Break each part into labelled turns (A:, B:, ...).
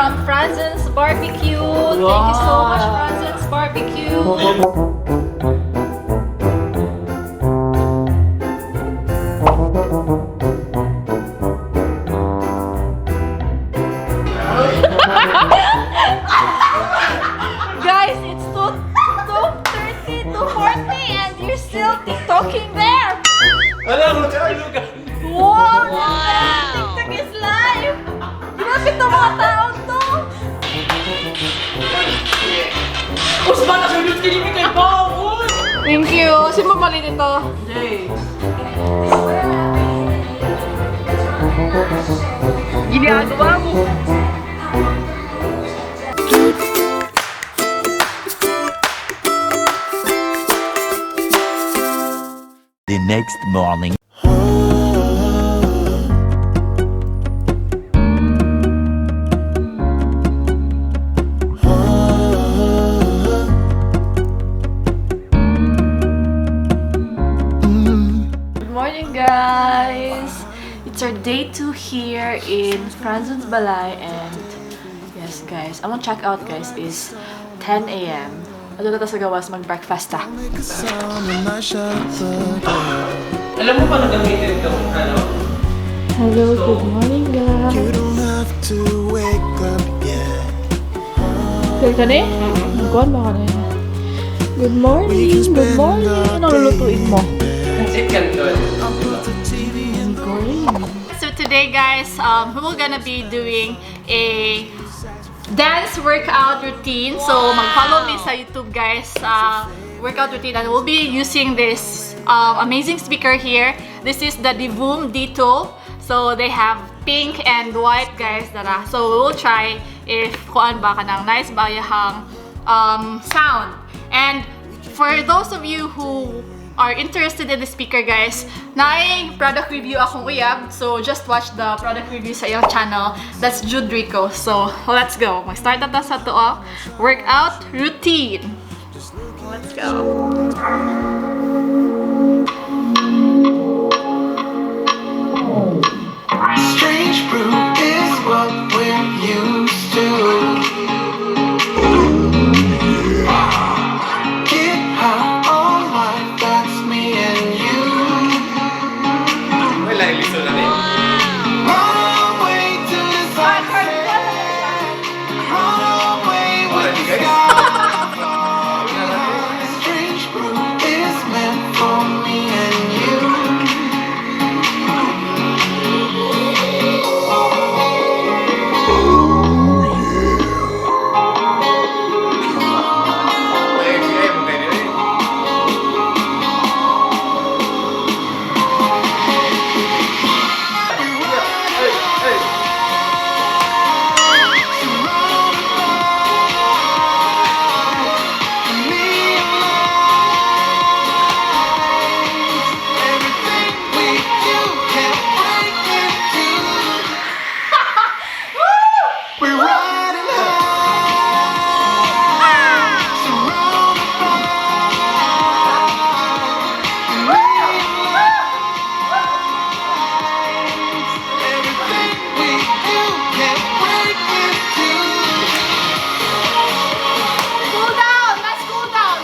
A: from Franzen's Barbecue. Thank you so much, Franzen's Barbecue. Guys, it's 2 2:30, 2:40 and you're still TikToking there.
B: Alam mo, tulog ka.
A: Wow! TikTok is live! Grabe to mga tao to!
B: Usman, nasa ulit kini kay Paul!
A: Thank you! Sino bumali nito?
B: Jay.
A: Ginagawa mo!
C: The next morning.
A: Good morning, guys! It's our day 2 here in Franzen's Balay and yes, guys, I'm gonna check out, guys, is 10 a.m. Ano na ta sa gawas mag-breakfast ta.
D: Make a sound when I shut the door.
B: Alam mo paano gamitin itong ano?
A: Hello, good morning, guys.
D: You don't have to wake up yet.
A: Kaya ka ni? Nagkuhan ba ka ni? Good morning,
D: We can
A: good
D: spend
A: morning.
D: our
A: Anong lulutuin mo?
B: Pansit canton.
D: I'll put the TV in the
A: So today, guys, we're gonna be doing a dance workout routine. So mag-follow me sa YouTube, guys. Workout routine, and we'll be using this amazing speaker here. This is the Divoom Ditoo. So they have pink and white, guys. Dara. So we will try if kuan ba kanang nice ba yahang sound. And for those of you who are interested in the speaker, guys, naay product review akong uyab. So, just watch the product review sa iyang channel. That's Jude Rico. So, let's go. Mag-start na ta sa to ang workout routine. Let's go.
D: Strange brew is what we're used to. Get high on life, that's me and you.
B: Wala, iliso na rin.
D: Run away to the sunset. Run away with the sky. Strange brew is meant for me and you.
B: Ay, ay, ay, ay.
D: Everything we do can break into. We're riding high, surrounded by neon lights. Everything we do can break into.
A: Cool down! Let's cool down!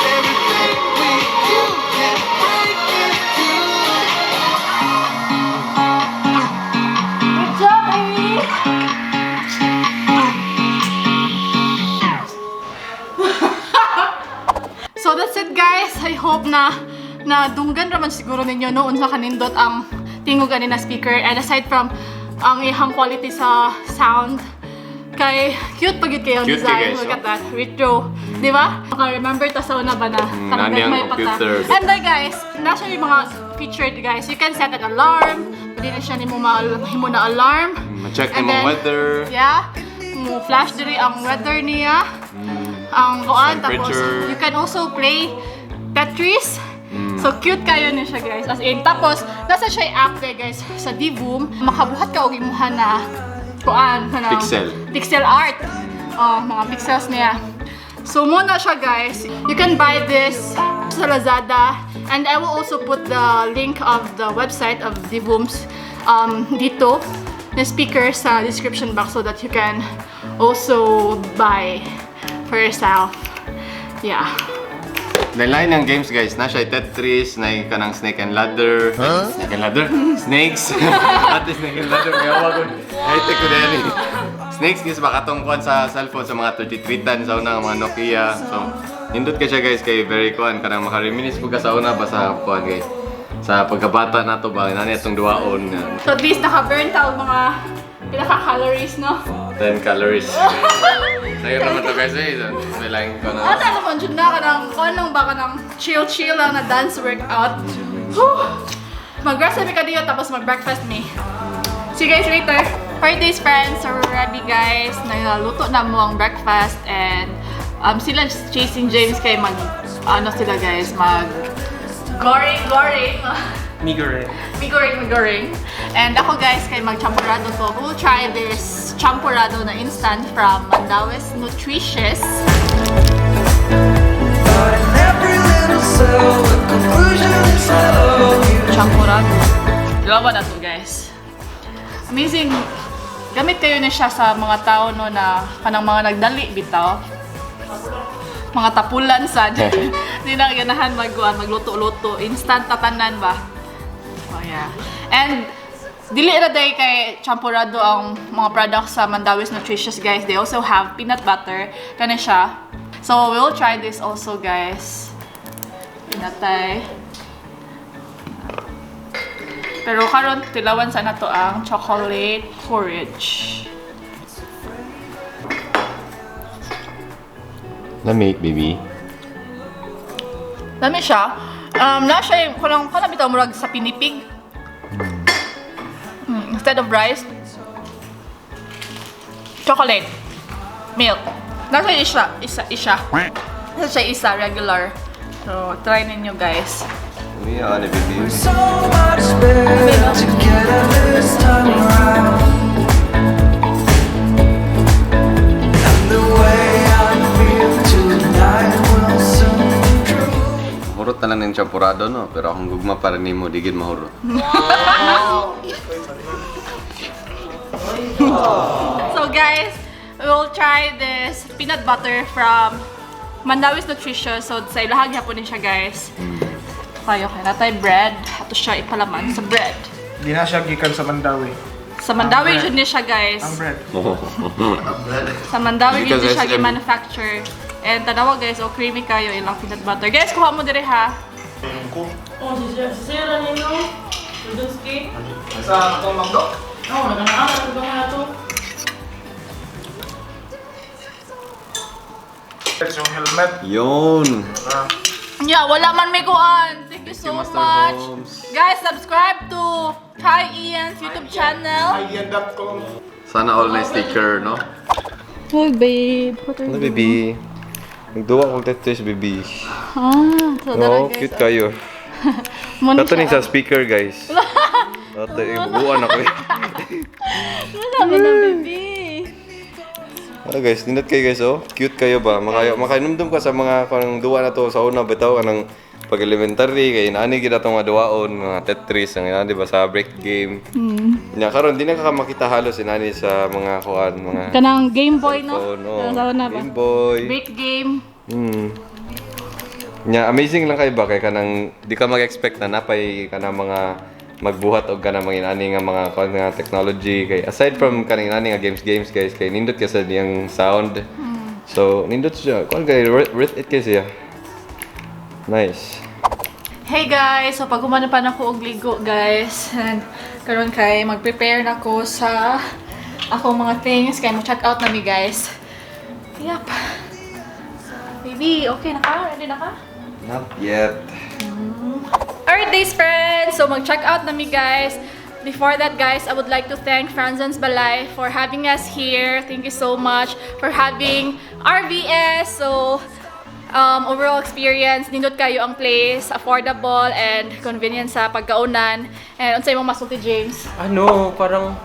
D: Everything we do can break into.
A: Good job, Amy! So that's it, guys. I hope na nadunggan raman siguro ninyo noon sa kanindot ang tingog ani na speaker, and aside from ang ihang quality sa sound, kay cute pag yun kayo ang
B: Cute
A: design.
B: kay guys,
A: Look
B: oh.
A: at that. Retro. Di ba? Maka-remember ta sa una ba na
B: nani ang
A: may pata.
B: computer.
A: And then guys, nasa yung mga featured, guys. You can set an alarm. Pwede na siya nimo mahimo na alarm.
B: Ma-check
A: And
B: nimo
A: then-
B: weather.
A: Yeah. Mo flash diri ang weather niya. Ang kuan, tapos
B: Temperature.
A: you can also play Tetris. So cute kayo ni siya, guys. As in, tapos nasa siya yung app there, guys, sa Divoom. Makabuhat ka og imuha na kuan kanang
B: Pixel.
A: Pixel art. Oh, mga pixels niya. So mo na siya, guys. You can buy this Nasa sa Lazada. And I will also put the link of the website of Divooms dito na speaker sa description box so that you can also buy for yourself. Yeah.
E: Lain ng games, guys, na siya Tetris, na kanang Snake and Ladder. Ay, Snake and Ladder? Snakes! Ate, Snake and Ladder, may awa ko. High-tech ko din eh. Snakes is ba katong kuan sa cellphone sa mga 33 tan sa una mga Nokia. So, nindot ka siya, guys, kay very kuan kanang makareminisce po ka sa una ba sa kuan kay sa pagkabata nato ba nani atong duwaon.
A: So at least naka-burn ta og mga pila ka calories, no?
E: 10 calories. Sayo naman to, guys, eh. So, may lain ko na.
A: Ata naman jud na kanang kuan lang ba kanang chill-chill lang na dance workout. Whew! Mag-rest mi ka dito tapos mag-breakfast mi. See you guys later. Alright days, friends, so we're ready, guys. Naluto na mo ang breakfast and sila chasing James kay mag ano sila, guys, mag goring goring.
B: Migore.
A: Migoring, migoring. And ako, guys, kay mag-champurado to. We'll try this champurado na instant from Mandawis Nutritious.
D: But in every little cell, the conclusion is hello.
A: Champurado. Dalawa na to, guys. Amazing. Gamit kayo na siya sa mga tao, no, na kanang mga nagdali bitaw. Mga tapulan sad. Hindi na ganahan magkuan, magluto-luto. Instant tatanan ba? Oh yeah. And dili ra day kay champurado ang mga products sa Mandawis Nutritious, guys. They also have peanut butter. Kana siya. So we'll try this also, guys. Pinatay. Pero karon tilawan sa nato ang chocolate porridge.
E: Lamig, baby.
A: Dami siya. Na siya yung kulang kanang bitaw murag sa pinipig. Instead of rice, chocolate, milk. Nasa isa, isa, isa. Nasa siya isa, regular. So, try ninyo, guys.
E: Uy, ano, baby.
D: So much better together this time around. And the way I feel tonight will soon prove.
E: Hurot na lang ng champurado, no? Pero akong gugma para nimo, di gid mahurot.
A: So guys, we'll try this peanut butter from Mandawis Nutrition. So sa ilahag hapon ni siya, guys. Tayo kay natay bread. Ato siya ipalaman sa bread.
F: Di na siya gikan sa Mandawi.
A: Sa Mandawi
F: Ang bread.
A: jud ni siya, guys.
F: Ang bread.
A: Sa Mandawi
E: Because
A: jud ni siya
E: SM.
A: gi-manufacture. And tanawa, guys, oh, creamy kayo ilang peanut butter. Guys, kuha mo dire ha.
B: Oh, si Sarah ninyo. Rudonski.
F: Sa atong McDo?
B: Oo, naganaan na ito na to.
F: Yung helmet.
E: Yun!
A: Yeah, wala man may kuan. Thank you so
E: you, Master
A: much.
E: Holmes.
A: Guys, subscribe to Kai Ian's YouTube channel.
F: IDN.com.
E: Sana all na sticker, no?
A: Hey babe, what are
E: Ano, baby? Nagduwa kong Tetris, baby.
A: Ah, so dara,
E: Oh,
A: guys.
E: cute kayo.
A: Muna
E: Kato
A: siya.
E: sa speaker, guys. Ato, ibubuan ako eh.
A: Wala mo na, baby.
E: Ano guys, nindot kayo, guys, oh. Cute kayo ba? Makayo, makainumdum ka sa mga kanang duwa na to sa una bitaw kanang pag elementary kay inaani gid atong mga duwaon, mga Tetris ang inaani ba sa break game. Nya karon di na ka makita halos inani sa mga kuan, mga
A: Kanang Game Boy, no?
E: cellphone, oh.
A: Kanang sa una ba?
E: Game Boy.
A: Break game.
E: Nya amazing lang kay ba kay kanang di ka mag-expect na napay kanang mga magbuhat og kanang mga inani nga mga kuan nga technology kay aside from kanang inani nga games games, guys, kay nindot ka sa diyang sound. So nindot siya. Kuan kay worth it kay siya. Nice.
A: Hey guys! So pag humano pa na ko og ligo, guys. And karon kay mag-prepare na ko sa akong mga things kay mo check out na mi, guys. Yep. Baby, okay na ka? Ready na ka?
E: Not yet.
A: Alright days, friends! So mag-check out na mi, guys. Before that, guys, I would like to thank Franzens Balay for having us here. Thank you so much for having RVS. So, overall experience, nindot kayo ang place, affordable and convenient sa pagkaunan. And unsay imong masulti, James?
B: Ano, parang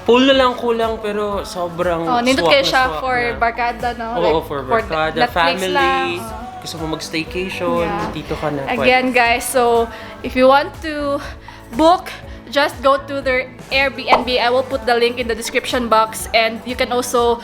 B: pool na lang kulang pero sobrang
A: Oh, nindot
B: swak
A: kayo
B: na
A: siya
B: swak
A: for
B: na.
A: barkada, no?
B: Oo, for barkada,
A: Netflix
B: family.
A: lang.
B: Gusto mo mag-staycation, dito ka na. Pwede.
A: Again, guys, so if you want to book, just go to their Airbnb. I will put the link in the description box, and you can also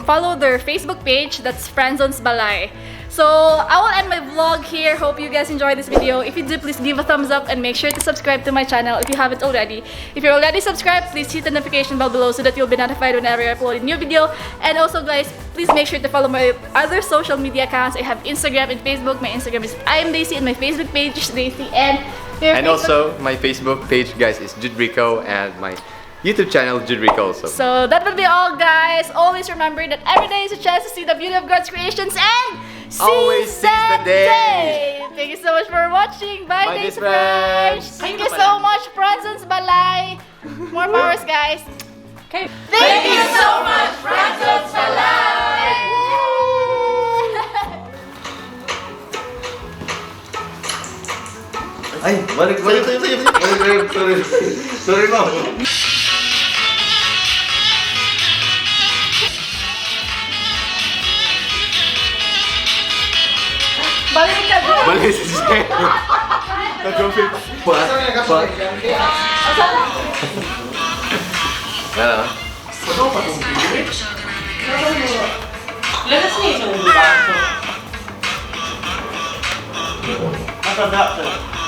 A: follow their Facebook page. That's Franzon's Balay. So I will end my vlog here. Hope you guys enjoyed this video. If you did, please give a thumbs up and make sure to subscribe to my channel if you haven't already. If you're already subscribed, please hit the notification bell below so that you'll be notified whenever I upload a new video. And also, guys, please make sure to follow my other social media accounts. I have Instagram and Facebook. My Instagram is I am Daisy, and my Facebook page is Daisy. And your
E: And
A: Facebook
E: also, my Facebook page, guys, is Jude Rico, and my YouTube channel, Jude Rico also.
A: So that will be all, guys. Always remember that every day is a chance to see the beauty of God's creations and seize,
E: Always seize the day.
A: Thank you so much for watching. Bye,
E: Bye,
A: Daisy
E: Daisy friends.
A: friends. Thank you so much, Franzon's Balay. More powers, guys.
B: Okay.
A: Thank you so much, Franzon's Balay.
E: Ay, balik, balik, balik, balik, balik, sorry, sorry, ma'am.
A: Balik ka doon.
E: Balik si Jay. Nag-confirm. Pa, pa. Ano?
B: Lalas niya isang baso. Masada.